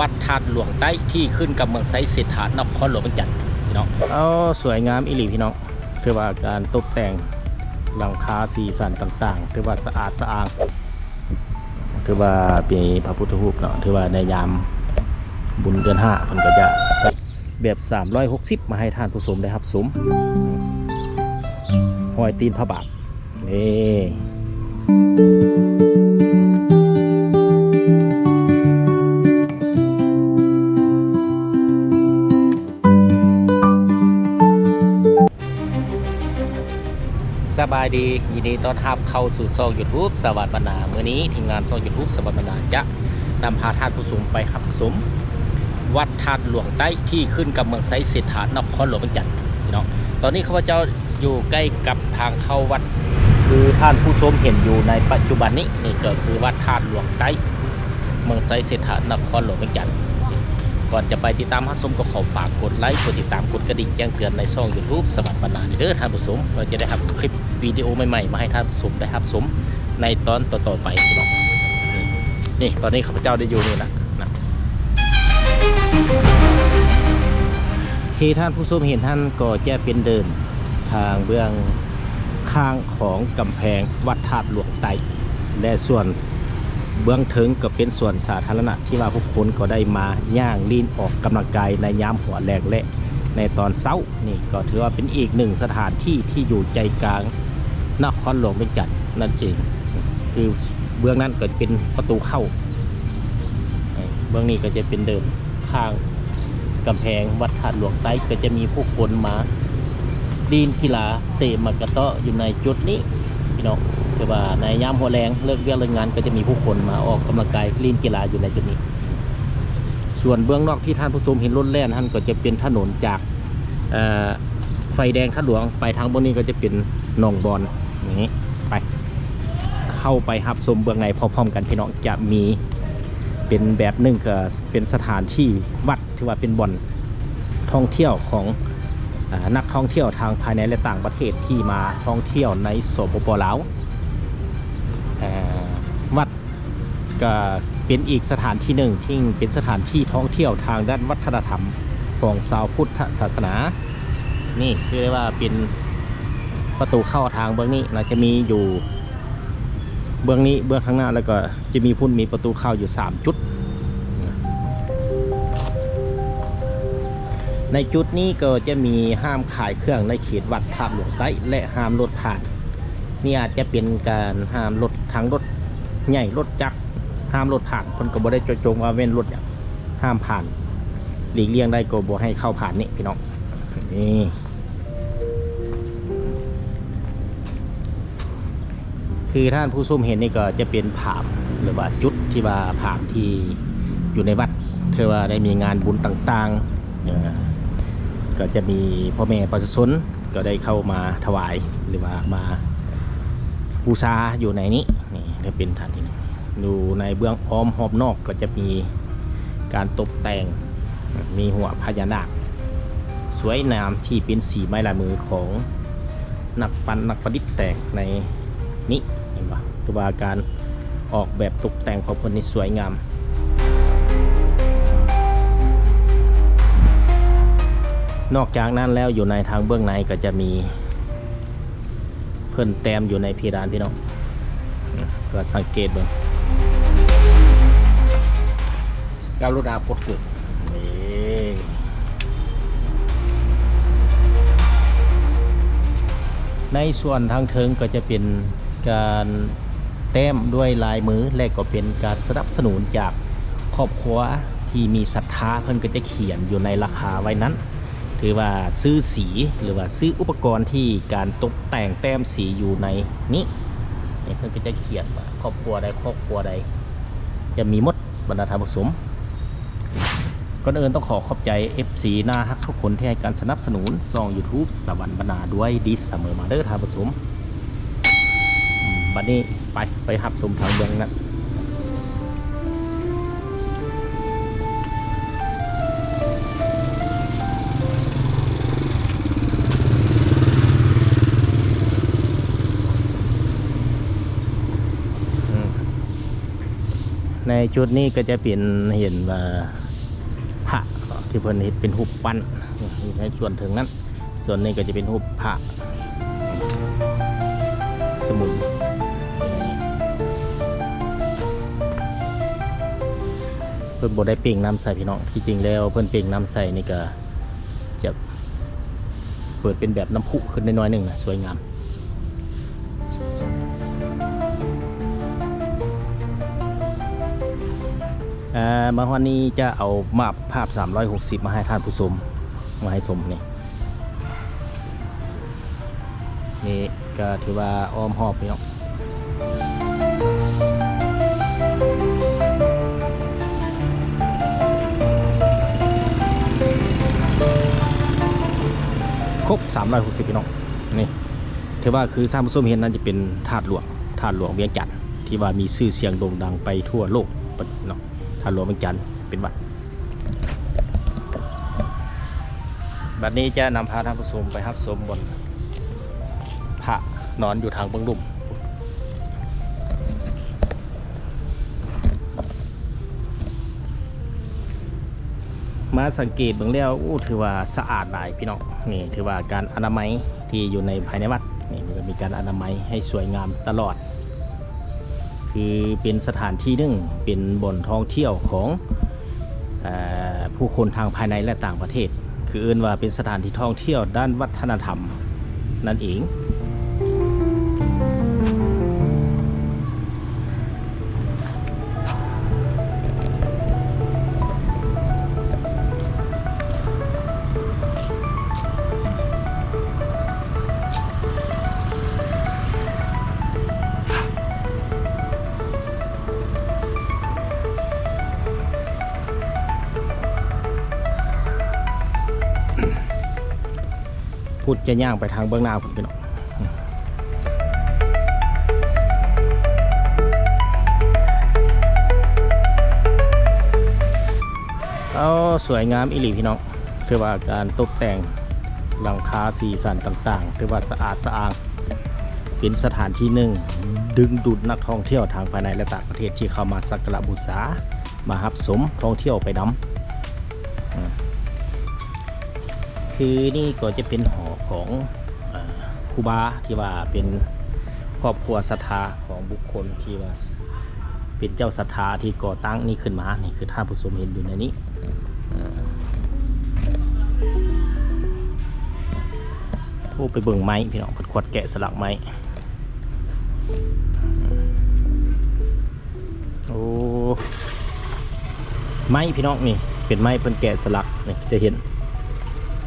ວັດທາດຫຼວງໃຕ້ ທີ່ຂຶ້ນກັບເມືອງໄຊເສດຖາ ນະຄອນຫຼວງວຽງຈັນ ພີ່ນ້ອງ. ເອົາ ສວຍງາມອີ່ຫຼີ ພີ່ນ້ອງ. ຖືວ່າການຕົບແຕ່ງຫຼັງຄາ ສີສັນຕ່າງໆ ຖືວ່າສະອາດສະອ້າງ. ຖືວ່າມີພະພຸດທະຮູບເນາະ, ຖືວ່າໃນຍາມບຸນເດືອນຫ້າ ເພິ່ນກໍຈະແບບສາມຮ້ອຍຫົກສິບ ມາໃຫ້ທ່ານຜູ້ຊົມໄດ້ຮັບຊົມ. ຮອຍຕີນພະບາດ. ນີ້ ສະບາຍດີ ຍິນດີຕ້ອນຮັບເຂົ້າສູ່ຊ່ອງ YouTube ສະຫວັດບັນນາ. ມື້ນີ້ທີມງານຊ່ອງ YouTube ສະຫວັດບັນນາ ຈະນຳພາທ່ານຜູ້ຊົມໄປຮັບຊົມ ວັດທາດຫຼວງໃຕ້ ທີ່ຂຶ້ນກັບເມືອງໄຊເສດຖາ ນະຄອນຫຼວງວຽງຈັນ ພີ່ນ້ອງ. ຕອນນີ້ຂ້າພະເຈົ້າຢູ່ໃກ້ກັບທາງເຂົ້າວັດ ຄືທ່ານຜູ້ຊົມເຫັນຢູ່ໃນປັດຈຸບັນນີ້ ນີ້ກໍຄືວັດທາດຫຼວງໃຕ້ ເມືອງໄຊເສດຖາ ນະຄອນຫຼວງວຽງຈັນ. ກ່ອນຈະໄປຕິດຕາມຮັບຊົມ ກໍຂໍຝາກກົດໄລ ກົດຕິດຕາມ ກົດກະດິ່ງແຈ້ງເຕືອນໃນຊ່ອງ YouTube ສະຫວັດບັນນາ ເດີທ່ານຜູ້ຊົມ ເພື່ອຈະໄດ້ຮັບຄລິບ ວິດີໂອໃໝ່ໆ ມາໃຫ້ທ່ານຜູ້ຊົມໄດ້ຮັບຊົມໃນຕອນຕໍ່ໆໄປເນາະ. ນີ້ ນີ້ ຕອນນີ້ຂ້າພະເຈົ້າໄດ້ຢູ່ນີ້ລະນະ ທີ່ທ່ານຜູ້ຊົມເຫັນຫັ້ນກໍຈະເປັນເດີ່ນທາງເບື້ອງຂ້າງຂອງກຳແພງວັດທາດຫຼວງໃຕ້ ແລະ ສ່ວນເບື້ອງເທິງກໍເປັນສວນສາທາລະນະ ທີ່ວ່າຜູ້ຄົນກໍໄດ້ມາຍ່າງຫຼິ້ນອອກກຳລັງກາຍໃນຍາມຫົວແລງ ແລະ ໃນຕອນເຊົ້າ. ນີ້ກໍຖືວ່າເປັນອີກໜຶ່ງສະຖານທີ່ທີ່ຢູ່ໃຈກາງນະຄອນຫຼວງວຽງຈັນນັ້ນເອງ. ຄືເບື້ອງນັ້ນກໍຈະເປັນປະຕູເຂົ້າ, ເບື້ອງນີ້ກໍຈະເປັນເດີ່ນຂ້າງກຳແພງວັດທາດຫຼວງໃຕ້. ກໍຈະມີຜູ້ຄົນມາຫຼິ້ນກິລາເຕະໝາກກະເຕາະຢູ່ໃນຈຸດນີ້ ພີ່ນ້ອງ. ຄືວ່າໃນຍາມຫົວແລງເລີກວຽກເລີກງານ ກໍຈະມີຜູ້ຄົນມາອອກກຳລັງກາຍຫຼິ້ນກິລາຢູ່ໃນຈຸດນີ້. ສ່ວນເບື້ອງນອກທີ່ທ່ານຜູ້ຊົມເຫັນລົດແລ່ນຫັ້ນ ກໍຈະເປັນຖະໜົນຈາກ ເອີ ໄຟແດງທາດຫຼວງໄປທາງເບື້ອງນີ້ ກໍຈະເປັນໜອງບອນນີ້. ໄປ ເຂົ້າໄປຮັບຊົມເບື້ອງໃນພ້ອມໆກັນ ພີ່ນ້ອງ. ຈະມີເປັນແບບໜຶ່ງ ກໍເປັນສະຖານທີ່ວັດ ຖືວ່າເປັນບ່ອນທ່ອງທ່ຽວຂອງ ອາ ນັກທ່ອງທ່ຽວທາງພາຍໃນ ແລະ ຕ່າງປະເທດທີ່ມາທ່ອງທ່ຽວໃນ ສປປ ລາວ. ອາ ວັດ ກະເປັນອີກສະຖານທີ່ໜຶ່ງທີ່ເປັນສະຖານທີ່ທ່ອງທ່ຽວທາງດ້ານວັດທະນະທຳຂອງຊາວພຸດທະສາສະໜາ. ນີ້ຄືໄດ້ວ່າເປັນປະຕູເຂົ້າທາງເບື້ອງນີ້ນະ, ຈະມີຢູ່ເບື້ອງນີ້ ເບື້ອງຂ້າງໜ້າ ແລ້ວກໍຈະມີພຸ້ນ ມີປະຕູເຂົ້າຢູ່ສາມຈຸດ. ໃນຈຸດນີ້ກໍຈະມີຫ້າມຂາຍເຄື່ອງໃນເຂດວັດທາດຫຼວງໃຕ້ ແລະ ຫ້າມລົດຜ່ານ. ນີ້ອາດຈະເປັນການຫ້າມລົດ ທັງລົດໃຫຍ່ ລົດຈັກ ຫ້າມລົດຜ່ານ. ເພິ່ນກໍບໍ່ໄດ້ເຈາະຈົງວ່າແມ່ນລົດຫຍັງ ຫ້າມຜ່ານ, ຫຼີກລ່ຽງໄດ້ກໍບໍ່ໃຫ້ເຂົ້າຜ່ານນີ້ພີ່ນ້ອງ. ນີ້ ຄືທ່ານຜູ້ຊົມເຫັນນີ້ກໍຈະເປັນຜາມ ຫຼືວ່າຈຸດທີ່ວ່າຜາມທີ່ຢູ່ໃນວັດ ເທື່ອວ່າໄດ້ມີງານບຸນຕ່າງໆ ເອີ ກໍຈະມີພໍ່ແມ່ປະຊາຊົນ ກໍໄດ້ເຂົ້າມາຖວາຍ ຫຼືວ່າມາບູຊາຢູ່ໃນນີ້. ນີ້ຈະເປັນຖານທີ່ໜຶ່ງ. ຢູ່ໃນເບື້ອງອ້ອມຮອບນອກກໍຈະມີການຕົກແຕ່ງ ມີຫົວພະຍານາກສວຍງາມທີ່ເປັນສີໄມ້ລາຍມືຂອງນັກປັ້ນນັກປະດິດແຕ່ງໃນນີ້ ເຫັນບໍ່? ຖືວ່າການອອກແບບຕົກແຕ່ງຂອງເພິ່ນນີ້ສວຍງາມ. ນອກຈາກນັ້ນແລ້ວ ຢູ່ໃນທາງເບື້ອງໃນກໍຈະມີ ເພິ່ນແຕ້ມຢູ່ໃນເພດານພີ່ນ້ອງ ອືມ ກໍສັງເກດເບິ່ງ ກາລຸນາກົດເກີດ. ນີ້ ໃນສ່ວນທາງເທິງກໍຈະເປັນການແຕ້ມດ້ວຍລາຍມື ແລະ ກໍເປັນການສະໜັບສະໜູນຈາກຄອບຄົວທີ່ມີສັດທາ ເພິ່ນກໍຈະຂຽນຢູ່ໃນລາຄາໄວ້ນັ້ນ. ຖືວ່າຊື້ສີ ຫຼືວ່າຊື້ອຸປະກອນທີ່ການຕົບແຕ່ງແຕ້ມສີຢູ່ໃນນີ້ ນີ້ເພິ່ນກໍຈະຂຽນວ່າຄອບຄົວໃດ ຄອບຄົວໃດ ຈະມີໝົດບັນດາທ່ານຜູ້ຊົມ. ກ່ອນອື່ນຕ້ອງຂໍຂອບໃຈ ເອັຟຊີ ໜ້າຮັກທຸກຄົນທີ່ໃຫ້ການສະໜັບສະໜູນຊ່ອງ YouTube ສະຫວັນບັນນາດ້ວຍດີສະເໝີມາເດີທ່ານຜູ້ຊົມ. ບັດນີ້ໄປ ໄປຮັບຊົມທາງເບື້ອງນັ້ນ. ໃນຈຸດນີ້ກໍຈະເປັນ ເຫັນວ່າ ທີ່ເພິ່ນເຮັດເປັນຮູບປັ້ນຢູ່ໃນສ່ວນເທິງນັ້ນ. ສ່ວນນີ້ກໍຈະເປັນຮູບພະສະໝຸນ. ເພິ່ນບໍ່ໄດ້ເປັ່ງນ້ຳໃສ່ພີ່ນ້ອງ, ທີ່ຈິງແລ້ວເພິ່ນເປັ່ງນ້ຳໃສ່ນີ້ກໍຈະເປີດເປັນແບບນ້ຳພຸຂຶ້ນໜ້ອຍໆໜຶ່ງນະ, ສວຍງາມ. ເອີ ມາຮອດນີ້ຈະເອົາມາບພາບສາມຮ້ອຍຫົກສິບມາໃຫ້ທ່ານຜູ້ຊົມ ມາໃຫ້ຊົມນີ້. ນີ້ກໍຖືວ່າອ້ອມຮອບພີ່ນ້ອງ ຄົບສາມຮ້ອຍຫົກສິບພີ່ນ້ອງ. ນີ້ຖືວ່າຄືທ່ານຜູ້ຊົມເຫັນນັ້ນຈະເປັນທາດຫຼວງ ທາດຫຼວງວຽງຈັນ ທີ່ວ່າມີຊື່ສຽງໂດ່ງດັງໄປທົ່ວໂລກເນາະ. ທາດຫຼວງວຽງຈັນເປັນວັດ. ບັດນີ້ຈະນຳພາທ່ານຜູ້ຊົມໄປຮັບຊົມບ່ອນພະນອນຢູ່ທາງເບື້ອງລຸ່ມ. ມາສັງເກດເບິ່ງແລ້ວ ໂອ້ ຖືວ່າສະອາດຫຼາຍພີ່ນ້ອງ. ນີ້ຖືວ່າການອະນາໄມທີ່ຢູ່ໃນພາຍໃນວັດ ນີ້ມັນກໍມີການອະນາໄມໃຫ້ສວຍງາມຕະຫຼອດ. ຄືເປັນສະຖານທີ່ໜຶ່ງ ເປັນບ່ອນທ່ອງທ່ຽວຂອງ ເອີ ຜູ້ຄົນທາງພາຍໃນ ແລະ ຕ່າງປະເທດ, ຄືເອີ້ນວ່າເປັນສະຖານທີ່ທ່ອງທ່ຽວດ້ານວັດທະນະທຳນັ້ນເອງ. ພຸດຈະຍ່າງໄປທາງເບື້ອງໜ້າພຸ້ນພີ່ນ້ອງ. ເອົາ ສວຍງາມອີ່ຫຼີພີ່ນ້ອງ. ຖືວ່າການຕົກແຕ່ງຫຼັງຄາ ສີສັນຕ່າງໆ ຖືວ່າສະອາດສະອ້າງ, ເປັນສະຖານທີ່ໜຶ່ງດຶງດູດນັກທ່ອງທ່ຽວທັງພາຍໃນ ແລະ ຕ່າງປະເທດທີ່ເຂົ້າມາສັກກາລະບູຊາ ມາຮັບຊົມທ່ອງທ່ຽວໄປນຳ. ຄືນີ້ກໍຈະເປັນຫໍຂອງ ເອີ ຄູບາ ທີ່ວ່າເປັນຄອບຄົວສັດທາຂອງບຸກຄົນທີ່ວ່າເປັນເຈົ້າສັດທາທີ່ກໍ່ຕັ້ງນີ້ຂຶ້ນມາ. ນີ້ຄືທ່ານຜູ້ຊົມເຫັນຢູ່ໃນນີ້. ເອີ ໂອ້ ໄປເບິ່ງໄມ້ພີ່ນ້ອງ, ເພິ່ນຂວດແກະສະຫຼັກໄມ້. ໂອ້ ໄມ້ພີ່ນ້ອງ, ນີ້ເປັນໄມ້ເພິ່ນແກະສະຫຼັກ. ນີ້ຈະເຫັນ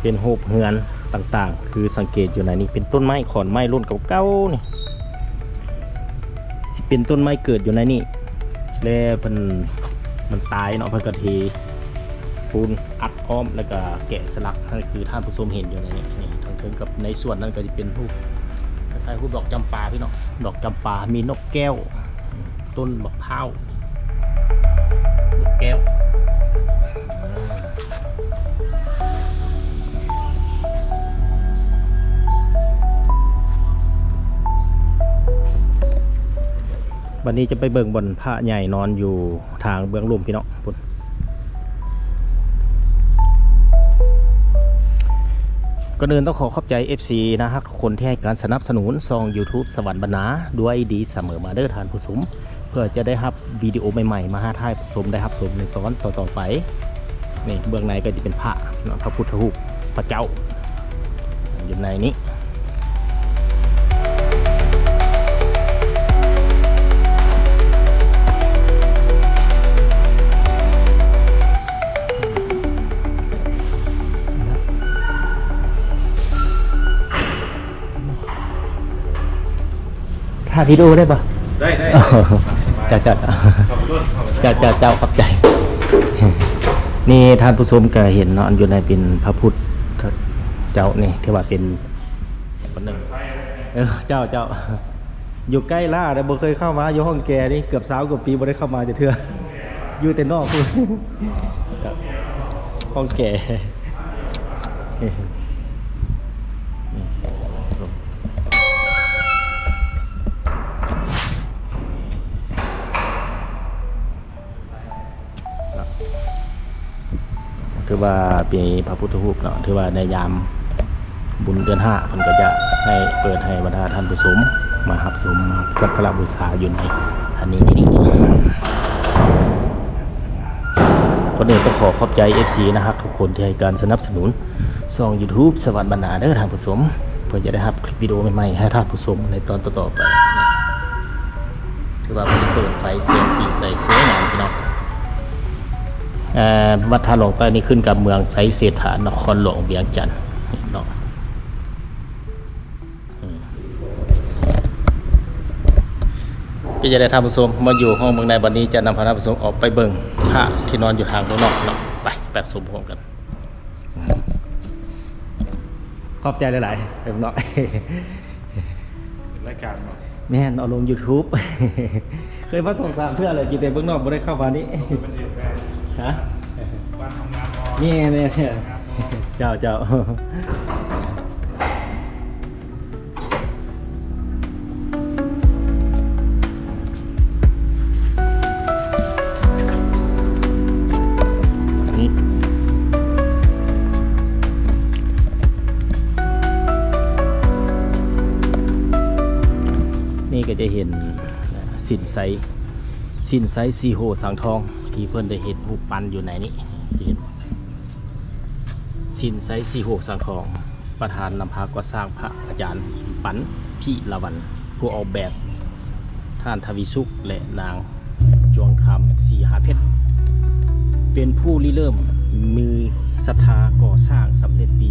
ເປັນຮູບເຮືອນຕ່າງໆ ຄືສັງເກດຢູ່ໃນນີ້ ເປັນຕົ້ນໄມ້ ຂອນໄມ້ລຸ້ນເກົ່າໆ ນີ້ ຊິເປັນຕົ້ນໄມ້ເກີດຢູ່ໃນນີ້ ແລະ ເພິ່ນ ມັນຕາຍເນາະ, ເພິ່ນກໍເທ ປູນອັດອ້ອມ ແລ້ວກໍແກະສະຫຼັກໃຫ້ ຄືທ່ານຜູ້ຊົມເຫັນຢູ່ໃນນີ້. ນີ້ທາງເທິງກັບໃນສ່ວນນັ້ນກໍຈະເປັນຮູບ ຄ້າຍໆຮູບດອກຈຳປາພີ່ນ້ອງ, ດອກຈຳປາ, ມີນົກແກ້ວ, ຕົ້ນໝາກພ້າວ, ນົກແກ້ວ. ບັດນີ້ຈະໄປເບິ່ງບ່ອນພະໃຫຍ່ນອນຢູ່ທາງເບື້ອງລຸ່ມພີ່ນ້ອງພຸ້ນ. ກ່ອນອື່ນຕ້ອງຂໍຂອບໃຈ ເອັຟຊີ ໜ້າຮັກທຸກຄົນທີ່ໃຫ້ການສະໜັບສະໜູນຊ່ອງ YouTube ສະຫວັນບັນນາດ້ວຍດີສະເໝີມາເດີທ່ານຜູ້ຊົມ, ເພື່ອຈະໄດ້ຮັບວິດີໂອໃໝ່ໆ ມາໃຫ້ທ່ານຜູ້ຊົມໄດ້ຮັບຊົມໃນຕອນຕໍ່ໆໄປ. ນີ້ເບື້ອງໃນກໍຈະເປັນພະເນາະ, ພະພຸດທະຮູບ ພະເຈົ້າ ຢູ່ໃນນີ້. ຖ່າຍວິດີໂອໄດ້ບໍ່? ໄດ້ ໄດ້ ໄດ້ ສະບາຍ ເຈົ້າ ເຈົ້າ ເຈົ້າ ເຈົ້າ ເຈົ້າ ຂອບໃຈ. ນີ້ທ່ານຜູ້ຊົມກໍເຫັນເນາະ, ອັນຢູ່ໃນເປັນພະພຸດທະເຈົ້ານີ້ ຖືວ່າເປັນຄົນໜຶ່ງ. ເອີ ເຈົ້າ ເຈົ້າ ຢູ່ໃກ້ລ້າ ແຕ່ບໍ່ເຄີຍເຂົ້າມາ, ຢູ່ຫ້ອງແກນີ້ເກືອບຊາວກວ່າປີບໍ່ໄດ້ເຂົ້າມາຈັກເທື່ອ, ຢູ່ແຕ່ນອກພຸ້ນ ຫ້ອງແກ. ເນາະ. ຖືວ່າເປັນພະພຸດທະຮູບເນາະ ຖືວ່າໃນຍາມບຸນເດືອນຫ້າ ເພິ່ນກໍຈະໃຫ້ເປີດໃຫ້ບັນດາທ່ານຜູ້ຊົມມາຮັບຊົມ ມາສັກກາລະບູຊາຢູ່ໃນອັນນີ້. ກ່ອນອື່ນຕ້ອງຂໍຂອບໃຈ ເອັຟຊີ ນາຮັກທຸກຄົນທີ່ໃຫ້ການສະໜັບສະໜູນຊ່ອງ YouTube ສະຫວັນບັນນາເດີທ່ານຜູ້ຊົມ ເພື່ອຈະໄດ້ຮັບຄລິບວິດີໂອໃໝ່ໆໃຫ້ທ່ານຜູ້ຊົມໃນຕອນຕໍ່ໆໄປ. ຖືວ່າເພິ່ນໄດ້ເປີດໄຟແສງສີໃສສວຍງາມພີ່ນ້ອງ. ເອີ ວັດທາດຫຼວງໃຕ້ນີ້ຂຶ້ນກັບເມືອງໄຊເສດຖາ ນະຄອນຫຼວງວຽງຈັນເນາະ. ເປັນຈັ່ງໃດທ່ານຜູ້ຊົມ ມາຢູ່ຫ້ອງເບິ່ງໃນບັດນີ້ ຈະນຳພາທ່ານຜູ້ຊົມອອກໄປເບິ່ງພະທີ່ນອນຢູ່ທາງເບື້ອງນອກເນາະ. ໄປ ໄປຊົມພ້ອມກັນ. ຂອບໃຈຫຼາຍໆ ເອີ ເນາະ ເປັນລາຍການເນາະ. ແມ່ນ ເອົາລົງ YouTube ເຄີຍມາສອງສາມເທື່ອແລ້ວ ຢູ່ແຕ່ເບື້ອງນອກ ບໍ່ໄດ້ເຂົ້າມານີ້. ຮະ? ແມ່ນໆ ເຈົ້າໆ. ນີ້ກໍຈະເຫັນສິນໄຊ ສິນໄຊສີໂຫສັງທອງ ທີ່ເພິ່ນໄດ້ເຮັດຮູບປັ້ນຢູ່ໃນນີ້ ຈະເຫັນ ສິນໄຊສີໂຫສັງທອງ ປະທານນຳພາກໍ່ສ້າງ ພະອາຈານ ປັນ ພິລາວັນ ຜູ້ອອກແບບ ທ່ານ ທະວີສຸກ ແລະ ນາງ ຈວງຄຳ ສີຫາເພັດ ເປັນຜູ້ລິເລີ່ມ ມີສັດທາກໍ່ສ້າງສຳເລັດປີ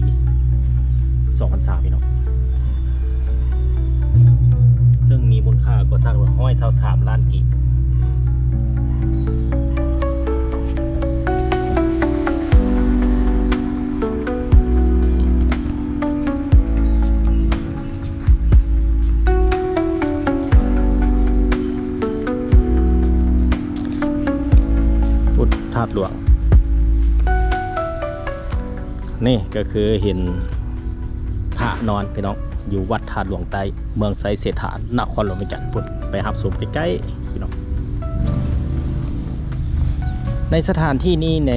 ສອງພັນຊາວ ພີ່ນ້ອງ. ເຊິ່ງມີມູນຄ່າກໍ່ສ້າງຮ້ອຍຊາວສາມລ້ານກີບ. ພຸດທາດຫຼວງ. ນີ້ກໍຄືເຫັນພະນອນພີ່ນ້ອງ ຢູ່ວັດທາດຫຼວງໃຕ້ ເມືອງໄຊເສດຖາ ນະຄອນຫຼວງວຽງຈັນພຸ້ນ ໄປຮັບຊົມໃກ້ໆ ພີ່ນ້ອງ. ໃນສະຖານທີ່ນີ້ໃນ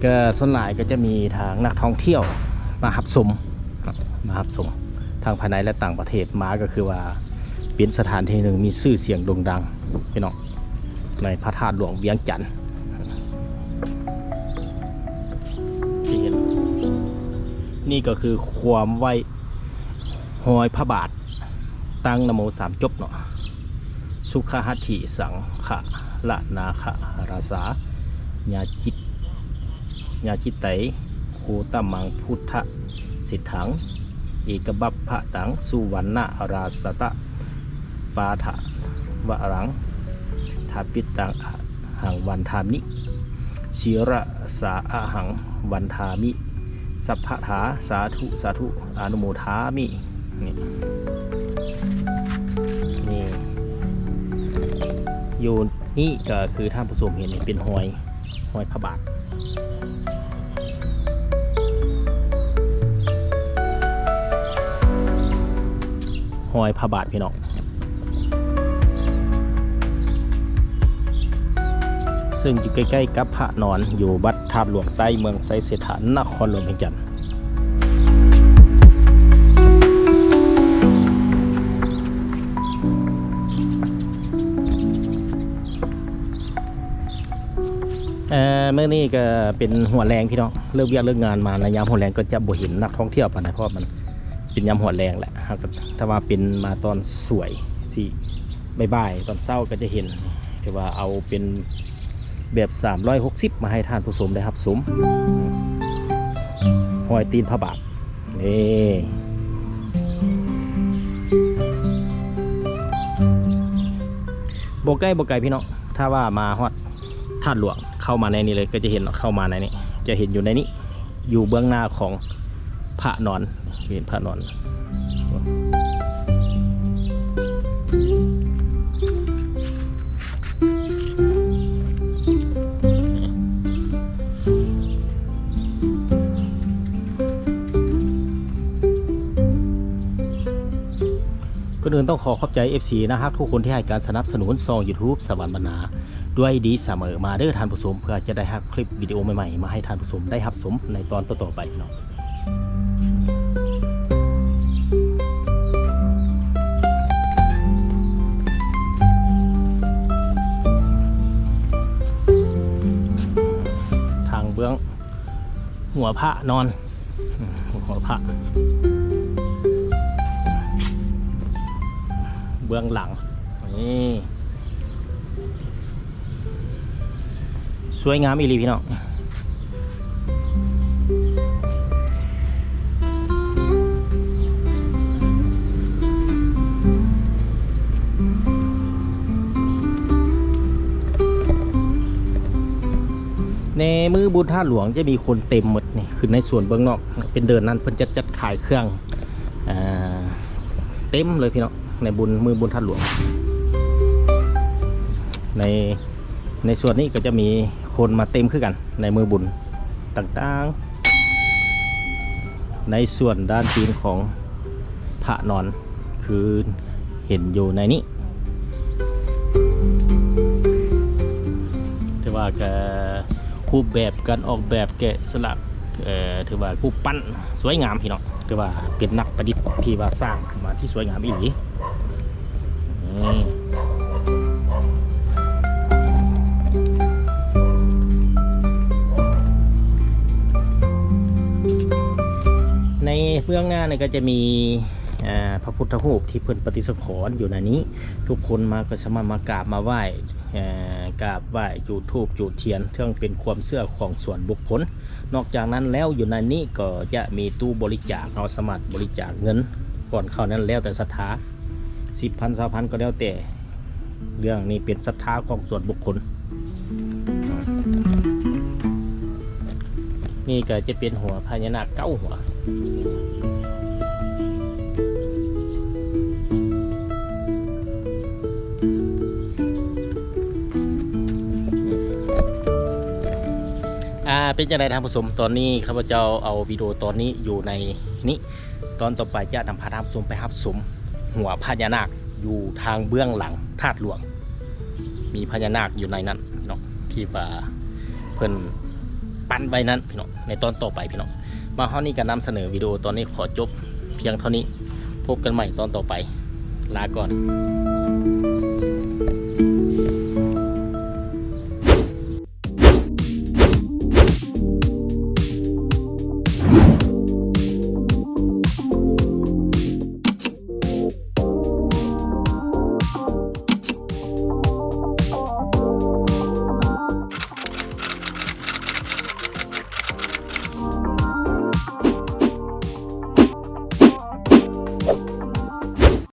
ກໍສ່ວນຫຼາຍກໍຈະມີທາງນັກທ່ອງທ່ຽວມາຮັບຊົມ ມາຮັບຊົມ ທັງພາຍໃນ ແລະ ຕ່າງປະເທດມາ ກໍຄືວ່າເປັນສະຖານທີ່ໜຶ່ງມີຊື່ສຽງໂດ່ງດັງ ພີ່ນ້ອງ ໃນພະທາດຫຼວງວຽງຈັນ. ທີ່ເຫັນນີ້ກໍຄືຄວາມໄວ້ຮອຍພະບາດ ຕັ້ງນະໂມສາມຈົບເນາະ ສຸຂະຫັດຖິສັງຄະລະນາຄະລາຊາ ຍາຈິດ ຍາຈິດໄຕ ໂຄຕະມັງພຸດທະເສດຖັງ ເອກະບັບພະຕັງ ສຸວັນນະລາຊະຕະປາທະວະລັງ ທາປິດຕັງອະຫັງວັນທາມິ ສີລະສາອະຫັງວັນທາມິ ສັບພະທາ ສາທຸ ສາທຸ ອະນຸໂມທາມິ. ນີ້ ນີ້ ຢູ່ນີ້ກໍຄືທ່ານຜູ້ຊົມເຫັນນີ້ເປັນຮອຍ ຮອຍພະບາດ ຮອຍພະບາດພີ່ນ້ອງ ເຊິ່ງຢູ່ໃກ້ໆກັບພະນອນ ຢູ່ວັດທາດຫຼວງໃຕ້ ເມືອງໄຊເສດຖາ ນະຄອນຫຼວງວຽງຈັນ. ເອີ ມື້ນີ້ກໍເປັນຫົວແລງພີ່ນ້ອງ ເລີກວຽກເລີກງານມາໃນຍາມຫົວແລງ ກໍຈະບໍ່ເຫັນນັກທ່ອງທ່ຽວປານໃດ ເພາະວ່າມັນເປັນຍາມຫົວແລງແຫຼະ. ຖ້າວ່າເປັນມາຕອນສວຍຊິ ບ່າຍໆ ຕອນເຊົ້າກໍຈະເຫັນ ຖືວ່າເອົາເປັນແບບສາມຮ້ອຍຫົກສິບມາໃຫ້ທ່ານຜູ້ຊົມໄດ້ຮັບຊົມ ຮອຍຕີນພະບາດ ນີ້ ບໍ່ໃກ້ບໍ່ໄກພີ່ນ້ອງ ຖ້າວ່າມາຮອດທາດຫຼວງ ເຂົ້າມາໃນນີ້ເລີຍ ກໍຈະເຫັນ ເຂົ້າມາໃນນີ້ ຈະເຫັນຢູ່ໃນນີ້ ຢູ່ເບື້ອງໜ້າຂອງພະນອນ ເຫັນພະນອນ. ກ່ອນອື່ນຕ້ອງຂໍຂອບໃຈ ເອັຟຊີ ນາຮັກທຸກຄົນທີ່ໃຫ້ການສະໜັບສະໜູນຊ່ອງ YouTube ສະຫວັນບັນນາ. ດ້ວຍດີສະເໝີມາເດີທ່ານຜູ້ຊົມ ເພື່ອຈະໄດ້ຮັບຄລິບວິດີໂອໃໝ່ໆ ມາໃຫ້ທ່ານຜູ້ຊົມໄດ້ຮັບຊົມໃນຕອນຕໍ່ໆໄປເນາະ. ທາງເບື້ອງຫົວພະນອນ ອືມ ຫົວພະ ເບື້ອງຫຼັງ ນີ້ ສວຍງາມອີ່ຫຼີພີ່ນ້ອງ. ໃນມື້ບຸນທາດຫຼວງຈະມີຄົນເຕັມໝົດນີ້ ຄືໃນສວນເບື້ອງນອກ ເປັນເດີ່ນນັ້ນ ເພິ່ນຈະຈັດຂາຍເຄື່ອງ ເຕັມເລີຍພີ່ນ້ອງ ໃນບຸນ ມື້ບຸນທາດຫຼວງ. ໃນ ໃນສ່ວນນີ້ກໍຈະມີຄົນມາເຕັມຄືກັນໃນມື້ບຸນຕ່າງໆ ໃນສ່ວນດ້ານຕີນຂອງພະນອນ ຄືເຫັນຢູ່ໃນນີ້ ຖືວ່າກະ ຮູບແບບການອອກແບບແກະສະຫຼັກ ເອີ ຖືວ່າຮູບປັ້ນສວຍງາມພີ່ນ້ອງ ຖືວ່າເປັນນັກປະດິດທີ່ວ່າສ້າງຂຶ້ນມາທີ່ສວຍງາມອີ່ຫຼີ. ນີ້ ໃນເບື້ອງໜ້ານີ້ກໍຈະມີ ເອີ ພະພຸດທະຮູບທີ່ເພິ່ນປະຕິດສະຖານຢູ່ໃນນີ້ ທຸກຄົນມາກໍສາມາດມາກາບມາໄຫວ້ ເອີ ກາບໄຫວ້ ຈູດທູບຈູດທຽນ ເຊິ່ງເປັນຄວາມເຊື່ອຂອງສ່ວນບຸກຄົນ. ນອກຈາກນັ້ນແລ້ວ ຢູ່ໃນນີ້ກໍຈະມີຕູ້ບໍລິຈາກ ເຮົາສາມາດບໍລິຈາກເງິນກ່ອນເຂົ້ານັ້ນ ແລ້ວແຕ່ສັດທາ ສິບພັນ ຊາວພັນ ກໍແລ້ວແຕ່ ເລື່ອງນີ້ເປັນສັດທາຂອງສ່ວນບຸກຄົນ. ນີ້ກໍຈະເປັນຫົວພະຍານາກເກົ້າຫົວ. ອ່າ ເປັນຈັ່ງໃດທ່ານຜູ້ຊົມ? ຕອນນີ້ຂ້າພະເຈົ້າເອົາວິດີໂອຕອນນີ້ຢູ່ໃນນີ້ ຕອນຕໍ່ໄປຈະນຳພາທ່ານຜູ້ຊົມໄປຮັບຊົມຫົວພະຍານາກຢູ່ທາງເບື້ອງຫຼັງທາດຫຼວງ ມີພະຍານາກຢູ່ໃນນັ້ນເນາະ ທີ່ວ່າເພິ່ນປັ້ນໄວ້ນັ້ນພີ່ນ້ອງ ໃນຕອນຕໍ່ໄປພີ່ນ້ອງ. ມາຮອດນີ້ກໍນຳສະເໜີວິດີໂອຕອນນີ້ຂໍຈົບພຽງເທົ່ານີ້ ພົບກັນໃໝ່ຕອນຕໍ່ໄປ ລາກ່ອນ.